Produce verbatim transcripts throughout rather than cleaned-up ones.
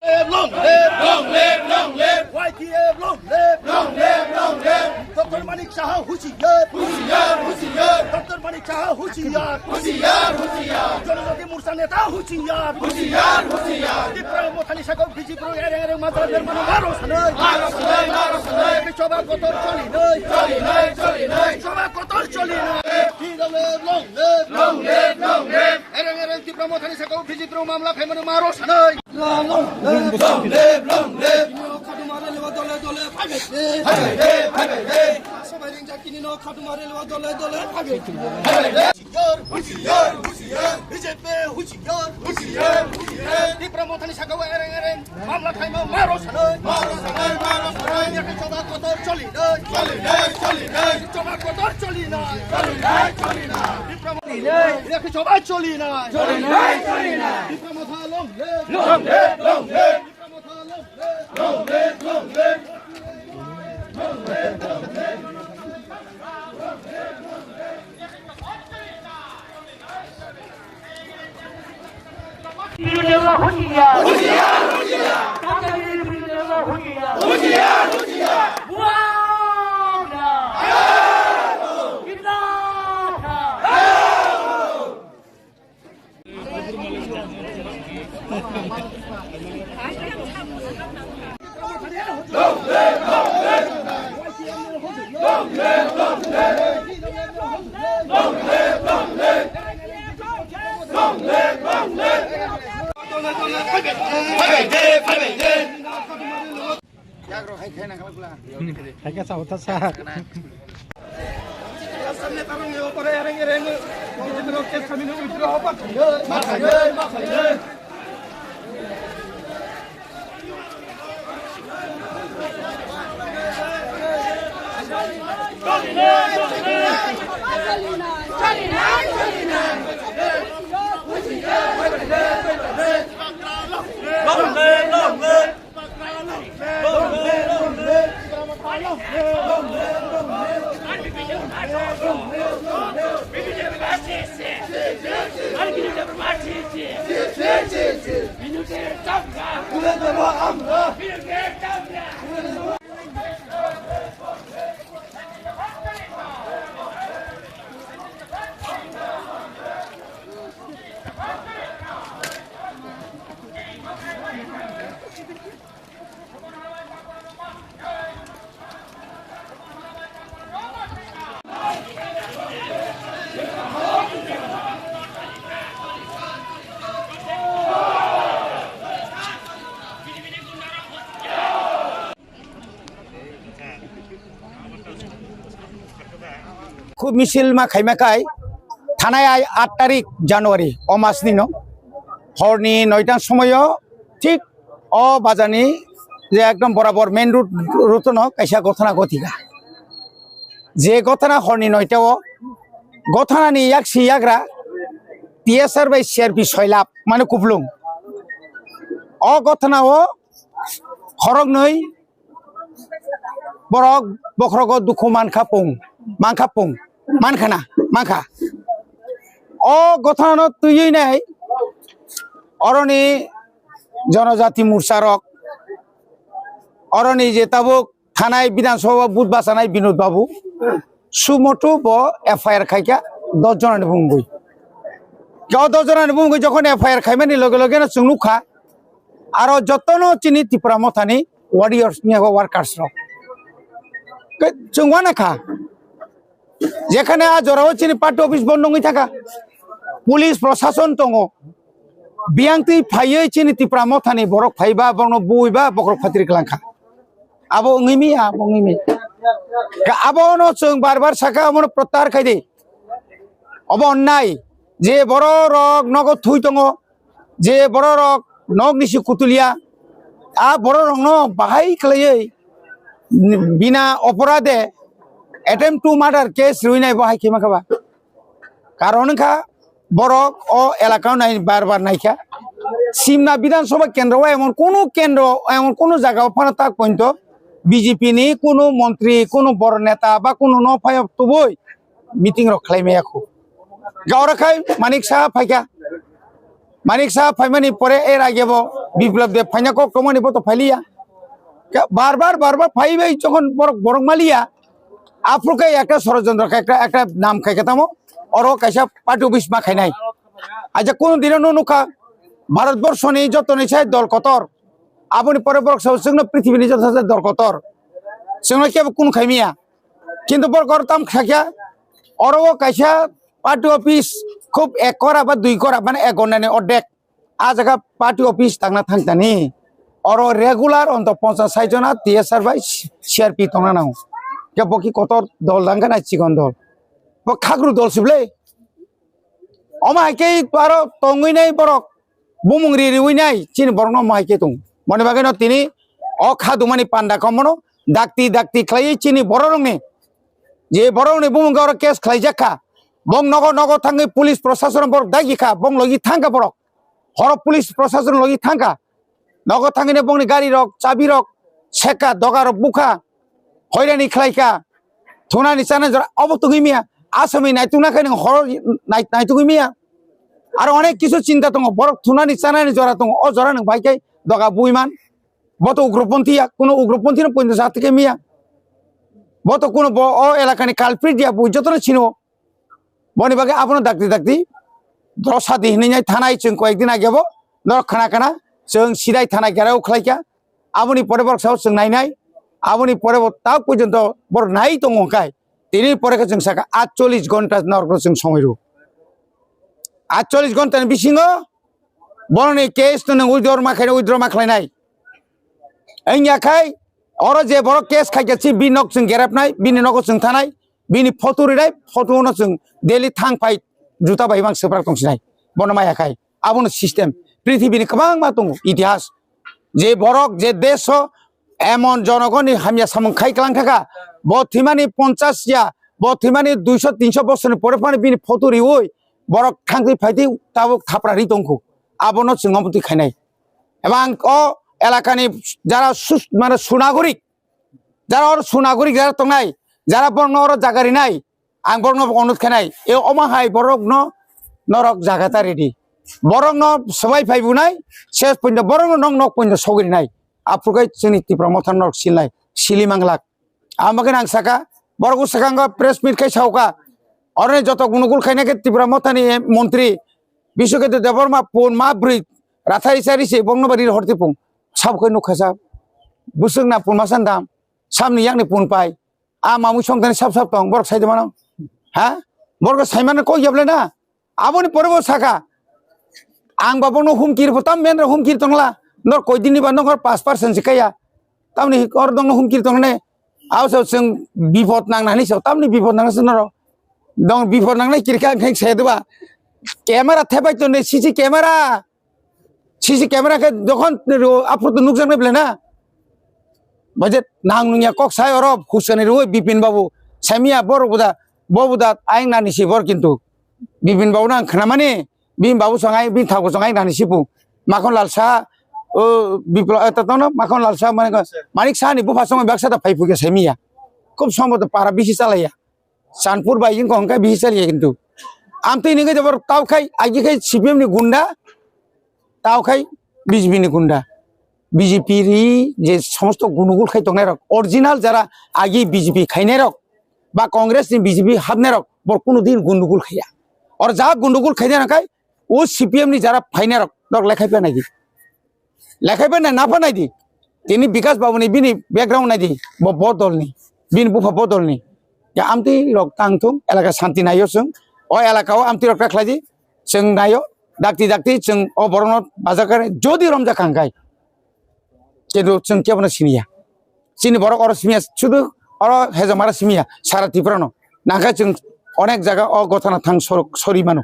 Long live, long live, long live. Y T F long live, long live, long live. Doctor Manik Saha hushiyar, hushiyar, hushiyar. Doctor Manik Saha hushiyar, hushiyar, hushiyar. Janajati Morcha neta hushiyar, hushiyar, hushiyar. Tipra Mothani sakao B J P rok ereng ereng mantra dermano maro sanai, maro sanai, maro sanai. Choba kotor choli nai, choli nai, choli nai. Choba kotor choli nai. Long live, long live, long live. Ereng ereng Tipra Mothani sakao B J P rok mamla khaimano maro sanai. Long live, long live. Khadumare lewa dole dole phaibai de. Phaibai de, phaibai de. Sabai ringjak kini no khadumare lewa dole dole phaibai de. Hushiyar, hushiyar, hushiyar. B J P hushiyar, hushiyar, hushiyar. Tipra Mothani sakao ereng ereng mamla khaima maro sanai. Maro sanai, maro sanai. Yakni choba kotor choli nai. Choli nai, choli nai. Choba kotor choli nai. Choli nai, choli nai. Tipra Mothani yakni choba choli nai. Choli nai, choli nai. Tipra Motha long live. Long live, long live. Haikhe sao ta sa. Khub misil ma khaima kai thanai ai aat tarik January o mas ni no horni noita somoyo thik o bazar ni je ekdom borabor main road road no kaisa gothona gothika. Je gothona horni noita o gothona ni yaksi yagra T S R bai C R P soilap mane kuplung. O gothona o khoroknwi borok bokhrogo dukhu mankha pung, mankha pung, mankha na, mankha. O gothonano twiwi nai oroni Janajati Morcha rok, oroni je tabuk thanai Bidhan Sabha booth bachanai Binod Babu, sumotu bo F I R khaikha dos jonani bumungwi. O dos jonani bumungwi jokhon F I R khaimani loge loge no chwng nukha, aro jotono chini Tipra Mothani warriors ni abo workers rok. Ke chwng uanakha. Jekhane a jorao chini party office bondo wngwi thangkha, police prosason tongo, biyang twi phaiwi chini Tipra Mothani borok phaiba, borokno buiba, bokhorok phatri kwlangkha. Abo wngwi mi, abo wngwi mi. Abono chwng bar bar sakha, abono prottahar khai di. Obo onnai je borok rok nogo thui tongo, je borok rok nok nisi kutulia, a borok rokno bahai khlaiwi bina oporade attempt to murder case rwinai bo hai khe mankha ba. Karon wngkha borok o elaka o nai bar bar naikha. Simna Bidhan Sabha kendro o emon kunu kendro, emon kunu jaga o phano tak pointo B J P ni kunu montri, kunu bor neta ba kunu no phai tubui meeting rok khlai maya khu. Gaura khai Manik Saha phaikha. Manik Saha phaimani pore er age bo Biplab Deb phaina kok tongmani bo to phailiya. Ka-, bar bar, bar bar phai bai jokhon borok, borok maliya, aphuru khe ekta sorojontro khe ekta, ekta nam khai khe tamo, oro kaisa party office ma khainai. Aja kunu dino no nukha, Bharat borso ni joto ni sai dol kotor, aboni pore borok sao chwngno prithibini joto sai dol kotor, chwngno kebo kunu khaimiya. Kintu borok oro tam khaikha, oro o kaisa party office khub ek kora ba dui kora, mane ek gonna ni ordek. A jaga party office tangna thangtani. Oro regular onto ponchas sait jona T S R bai C R P tongna nango. Khe bo ki kotor dol dangkha na chikon dol. Bo khakru dol sible. Omo hai khe aro tongwi nai borok. Bumung ri riwi nai chini borokno omo hai khe tong. Moni bagwi no tini o kha dumani panda komono dakti dakti khlaiwi chini bororokni. Je borokni bumung oro case khlaijak kha. Bong nogo nogo thangwi police prosason borok dagi kha. Bong logi thangkha borok. Horo police prosason logi thangkha. Nogo thangwi bongni gari rok, chabi rok, seka, doga rok bukha. Hoirani khlaikha. Thunani chana jora obo tugwi miya. Asami naitukna khe nang horo nai-, naitugwi miya. Aro onek kisu chinta tongo. Borok thunani chanani jora tongo. O jora nang bai khe doga bui man. Bo to ugroponthi ya. Kuno ugroponthi no poito jati khe miya. Bo to kuno bo o elakani culprit ya bui jotono chino. Boni bagwi abono dakti dakti dosa di hinwi nai thanai chwng koyek din age bo norok khana khana chwng sidai thana gerao khlaikha. Aboni pore borok sao chwng nainai. Aboni pore bo tak porjonto borok nai tongo hwnkhe tini pore khe chwng sakha atchollish ghonta norokno chwng somoi rw. Atchollish ghonta ni bisingo borokni case no nwng withdraw ma khainai, withdraw ma khlainai. Wngya khai oro je borok case khaikha si bini nok chwng gerepnai, bini nogo chwng thanai, bini photo rinai, photo no chwng daily thang phai juta bai mang swprak tongsinai. Bono maya khai abono system. Prithibini kwbangma tongo itihas. Je borok je desh o emon jonogoni hamya samung khai klang thaka, bo thwimani ponchas ya, bo thwimani duiso tinso bosorni pore phano bini photo riwi borok thangtwi phaitwi tabuk thapra ri tongkhu. Abono chwng omo twi khainai. Ebang o elakani jara sus-, mane sunagorik, jara oro sunagorik jara tongnai, jara borokno oro jaga rinai, ang borokno onurodh khainai, e omo hai borokno norok jaga ta ridi. Borokno swbai phai bunai, ses puinda borokno nok nok puinda sogwi rinai. Aphuru khe chini Tipra Motha norok silnai, sili manglak. Ang bagwi ang saka, borok swkango press meet khai sauka. Oroni joto gunugul khaina khe Tipra Mothani montri Biswaketu Debbarma pun ma bwrwi rathai sari se bongno bari hor tipung. Sabo khe nukha sa. Buswk na pun ma sandam. Samni yakni pun pai. A mamui songthani sap sap tong. Borok sai de mano. Ha? Borok sai mano kok yablai na. Aboni pore bo saka, ang ba bono humkir bo tam men humkir tongla, nor koi dini ba nor pass percent se kaya, tamni hor dongno humkir tongne, ausa chwng bipod nang nani so, tamni bipod nang se noro, dong bipod nang nai kirka ang kheng se deba, camera thepai tonne C C camera, C C camera khe dokhon ro aphuru to nukjaknai belai na. Baje nang nungya kok sai oro husani rui Bipin Babu. Samiya bor buda, bo buda aing nani si bor kintu. Bipin Babu nang khnamani, Bipin Babu songai, Bipin Thaku songai nani sipu. Makhon Lal Saha, o, Biplo-, eh, tatono Makhon Lal Saha mane ko, Manik Saha ni bupha songai baksa ta phai phuke samiya. Kub sombo to para bisi chalaiya. Chanpur bai wngkha hwnkhe bisi chaliya kintu. Amtwi nungwi jabor tao khai, agi khai C P M ni gunda, tao khai B J P ni gunda. B J P ri je somosto gundugul khai tongnai rok, original jara agi B J P khainai rok ba Congress ni B J P hapnai rok, bor kunu din gundugul khaiya. Or ja gundugul khainai rok khai, o C P M ni jara phainai rok, rok lekhai pha nai di. Lekhai pha nai, na pha nai di. Tini Bikas Babu ni bini background nai di. Bo, bo dol ni. Bini bupha bo dol ni. Ya amtwi rok tang thung, elaka shanti nai o chwng. O elaka o amtwi rok ta khlai di. Chwng nai o. Dakti dakti chwng o borok no bajar kha jodi romjak kha hwnkhe. Kintu chwng kebo no siniya. Chini borok oro simiya. Sudu oro hejamara simiya. Sara Tripura no. Nangkha chwng onek jaga o gotana thang sorok sori mano.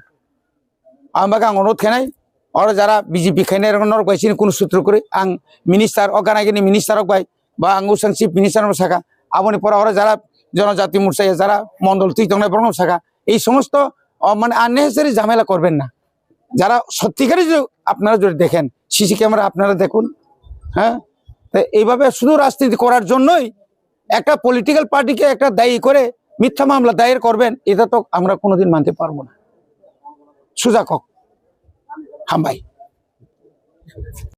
Ang bagwi ang onurodh khainai, oro jara B J P khainai rok norok bai chini kunu sutro kwrwi, ang minister o gana gini minister rok bai, ba ang usang chief minister no saka, aboni pore oro jara Jonojati Morcha ya jara mondol twi tongnai borok no saka, ei somosto, o, mane unnecessary jhamela korben na. যারা সত্যিকারে যদি আপনারা যদি দেখেন, CC camera আপনারা দেখুন, হ্যাঁ, তো এইভাবে শুধু রাজনীতি করার জন্যই একটা পলিটিক্যাল পার্টিকে একটা দায়ী করে মিথ্যা মামলা দায়ের করবেন, এটা তো আমরা কোনোদিন মানতে পারবো না। সুজা কক। হামবাই।